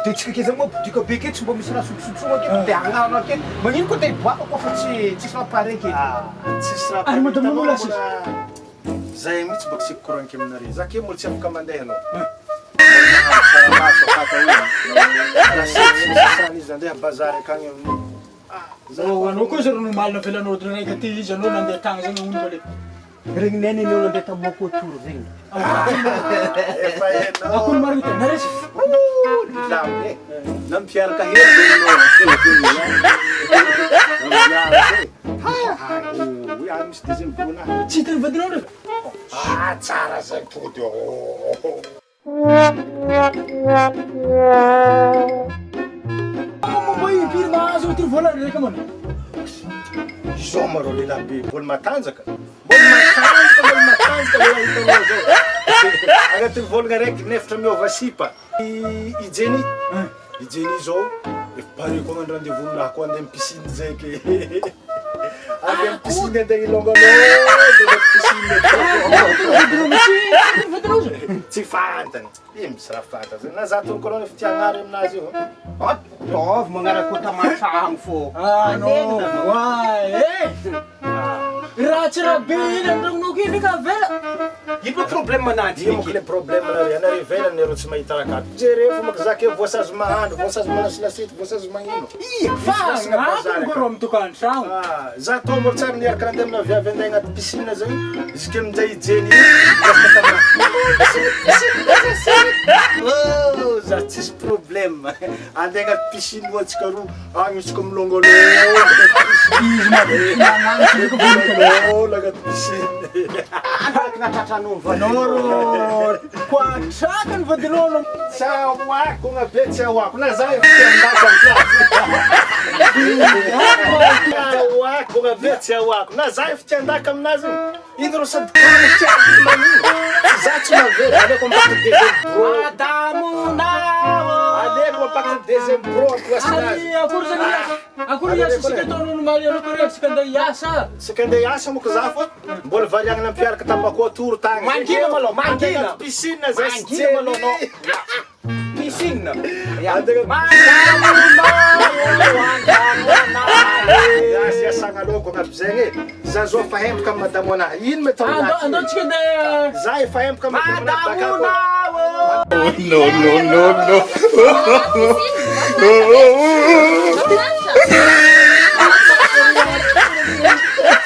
De tsika ake zany moa bidioka be ake tsy mba misy raha sotrosotroa aketo de agnano aketo. Magnino koa te hiboaka koa fa tsy tsisy raha pare aketo. Ah, tsisy raha Ary madame hitanao moa lasa mbola zay mihitsy baka tsika koragniko aminareo. Za ke mbola tsy afaka mandeha anao. Mbola mahandro tsaramaso akata io. Lasety sy ny sasany izy andeha bazary akagny amin'io. Oh, anao koa zaro normal navelanao odina raika ty izy anao nandeha tagny zegny ony mbola. Regny neny anao nandeha tamoako autour zegny. Efa hainao. Akory marina ty, naresy. Milamy e. Nampiaraka hely zegny anao. Nampiaraka e. Ha, ah, misy deuxième voana. Tsy hitan'ny vadinao ndray. Ah, tsara zay tonga de oh. Momba impiry mahazo ty vola reka mana. Izao marô lehilahy be mbola matanjaka. Mbola matanjaka, mbola matanjaka lehilahy hitanao zao. Agnatin'ny volagna araiky nefitra miova sipa. I i Jenny, i Jenny zao efa pare koa hagnano rendez-vous aminahy koa andeha amin'ny piscine zay ke. Andeha amin'ny piscine andeha hilongalonga anaty piscine. Tsy fantany. Io misy raha fantany zay. Na za toloko anao nefa tia agnary aminazy io. Ataovy magnaraka taman-tragno fô. Ah non, oay eh! Raha tsy raha be iny an-tragnonao aky ndraiky avela. Ino ma problème ananjy Ino manko le problème nareo? Anareo ivelany nareo tsy mahita raha akato. Jereo fa manko za ke voasazy mahandro, voasazy manasy lasety, voasazy magnino. Ia, fa Misy lasina bazary agnatiny koa rô amin'ny tokantragno. Ah, za tô mbola tsary niaraka nandeha amina viavy andeha agnaty piscine zay, izy ke aminjay i Jenny niresaka taminahy. Piscine, piscine, piscine. Oh, za tsisy problème. Andeha agnaty piscine oa antsika roa, agny isika milongolonga Izy mahavita magnano tsy ndraiky vola. Milongolonga agnaty piscine. Araka nahatratranao ny vadinao. Anao rô koa traka ny vadinao anao. Tsy ahoako gna be tsy ahoako na za efa te handaka aminazy. Tsy ahoako gna be tsy ahoako na za efa te handaka aminazy igny. Ino rô sady kamo tsy azoko manino. Za tsy mahavela aleoko ampakatry deuxième bro. Madamonao. Aleoko ampakatry deuxième bro en place-nazy. Ary akory zany hiasa? Akory hiasa sika ataonao nomaly anao koa sika andeha hiasa. Sika andeha hiasa moko za fa mbola variagna nampiaraka tamako atory tagny. Mangina malôha, mangina. Andeha agnaty piscine zay sy Mangina malôha anao. Jenny. Piscine. Andeha Madamonao an-tragnonao. Za sy asagna lôko agnaty zegny e. Za zao efa hempaka amy madamo anahy. Ino ma atao Andao aminaty? andao tsika andeha. Za efa hempaka amy madamo anahy bakako. Madamonao. No, no, no, no.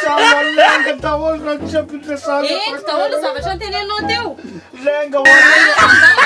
Tsara lenga daholo raha tsy ampiresahana. Eko daholo ny zavatra noteneninao teo. Lenga ho anao.